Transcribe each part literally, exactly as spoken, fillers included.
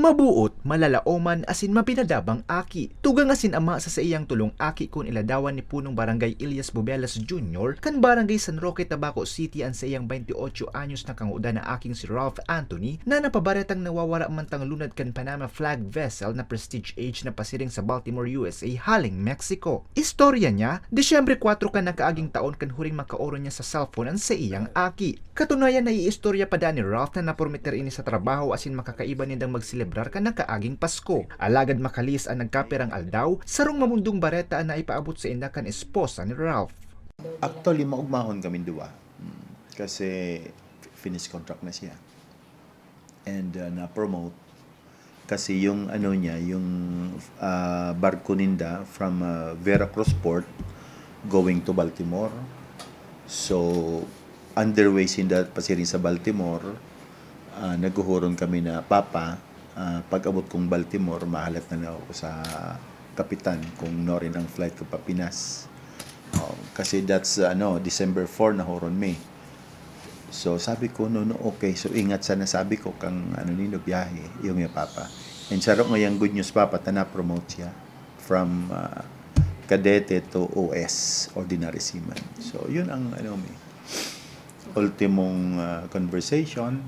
Mabuot, malalaoman asin mapinadabang aki. Tugang asin ama sa saiyang tolong aki kun iladawan ni Punong Barangay Elias Bubelas Junior kan Barangay San Roque, Tabaco City an saiyang baynte otso anyos na kangodan na aking si Ralph Anthony na napabaretang nawawara mantang lunad kan Panama flag vessel na Prestige H na pasiring sa Baltimore, U S A haling Mexico. Istorya niya, Disyembre kwatro kan nakaaging taon kan huring makaoron niya sa cellphone an saiyang aki. Katunayan, naiistorya pa daa ni Ralph na napormeter ini sa trabaho asin makakaiba nindang magselebrar kan nakaaging Pasko. Alagad makalihis an nagkapirang aldaw, sarong mamundong bareta an naipaabot sainda kan esposa ni Ralph. Actually, maugmahon kaming duwa. Mm, kasi finish contract na siya. And uh, na-promote. Kasi yung ano niya, yung uh, barko ninda from uh, Veracruz Port going to Baltimore. So, underway sinda pasiring sa Baltimore. Uh, naghuhuron kami na, "Papa, uh, pag-abot kong Baltimore, mahalat na lang ako sa kapitan kung nuarin ang flight ko pa Pinas." Oh, kasi that's, uh, ano, December four nahuron mi. So, sabi ko, "No, no, okay. So, ingat sana," sabi ko, "kang ano nindo, biyahe, yung ya Papa." And saro ngayang good news, Papa, ta na-promote siya from uh, cadete to O S, ordinary seaman. So, yun ang ano mi, ultimong uh, conversation.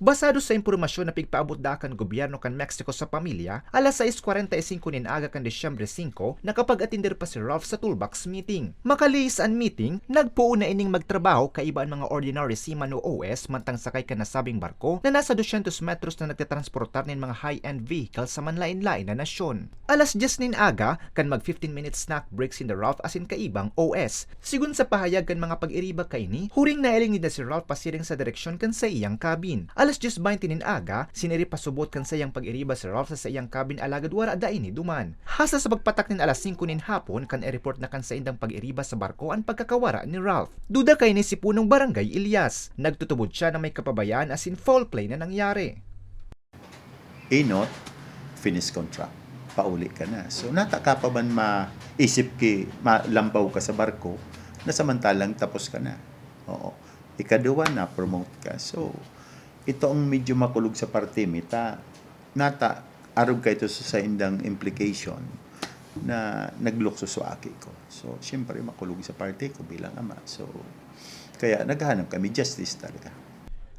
Basado sa impormasyon na pigpaabot daa kan gobyerno kan Mexico sa pamilya, alas sais kwarenta y singko nin aga kan Disyembre singko, nakapag-atender pa si Ralph sa toolbox meeting. Makalihis an meeting, nagpoon na ining magtrabaho kaiba an mga ordinary seaman o O S mantang sakay kan nasabing barko na nasa dosyentos metros na nagtatransportar nin mga high-end vehicle sa manlaen-laen na nasyon. Alas dyes nin aga, kan mag fifteen minutes snack break sinda Ralph asin kaibang O S. Sigon sa pahayag kan mga pag-iriba kaini, huring nahiling ninda si Ralph pasiring sa direksyon kan saiyang cabin. Alas dyes baynte nin aga, siniri pasubot kan saiyang pag-iriba si Ralph sa saiyang cabin alagad wara daa ini duman. Hasta sa pagpatak nin alas singko nin hapon, kan i-report na kan saindang pag-iriba sa barko an pagkakawara ni Ralph. Duda kaini si Punong Barangay Elias. Nagtutubod siya na may kapabayaan asin foul play na nangyari. Inot, finish contract. Pauli ka na. So, nata ka pa man maisip ki, malampaw ka sa barko, na samantalang tapos ka na. Oo. Ikaduwa, na-promote ka. So, ito ang medyo makulog sa parte mi, ta, nata, arog ka ito sa saindang implication na naglukso sa aki ko. So, siyempre, makulog sa parte ko bilang ama. So, kaya naghahanap kami justice talaga.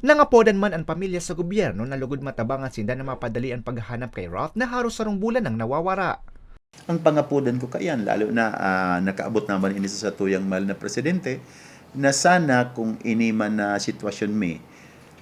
Nangapodan man an pamilya sa gobyerno na lugod matabangan sinda na mapadali an paghahanap kay Ralph na haros sarong bulan nang nawawara. Ang pangapodan ko kaiyan, lalo na ah, nakaabot naman ini sa satuyang mahal na presidente, na sana kung ini man na sitwasyon mi,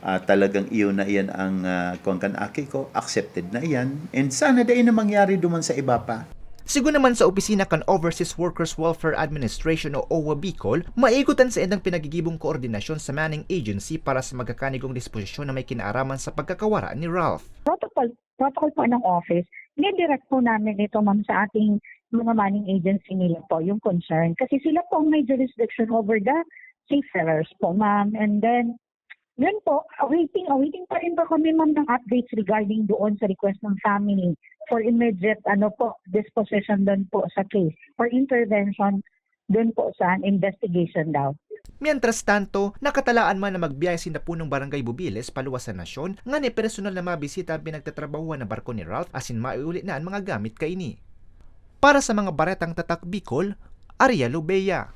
ah, talagang iyo na iyan ang ah, kuwan kan aki ko, accepted na iyan, and sana dai na mangyari duman sa iba pa. Sigon naman sa opisina kan Overseas Workers Welfare Administration o OWWA Bicol, maigot an saindang pinagigibong koordinasyon sa manning agency para sa magkakanigong disposisyon na may kinaaraman sa pagkakawara ni Ralph. Protocol, protocol po ng office, nidirect po namin ito, ma'am, sa ating mga manning agency nila po, yung concern. Kasi sila po ang may jurisdiction over the seafarers po, ma'am. And then, yun po, waiting, waiting pa rin po kami, ma'am, ng updates regarding doon sa request ng family for immediate, ano po, disposition doon po sa case, for intervention doon po sa investigation daw. Mientras tanto, nakatalaan man na magbiyahe sinda punong Barangay Bubiles paluwas sa nasyon, ngani personal na mabisita ang pinagtatrabahuhan na barko ni Ralph asin maiuli na an mga gamit kaini. Para sa mga Baretang Tatak Bicol, Ariel Obeya.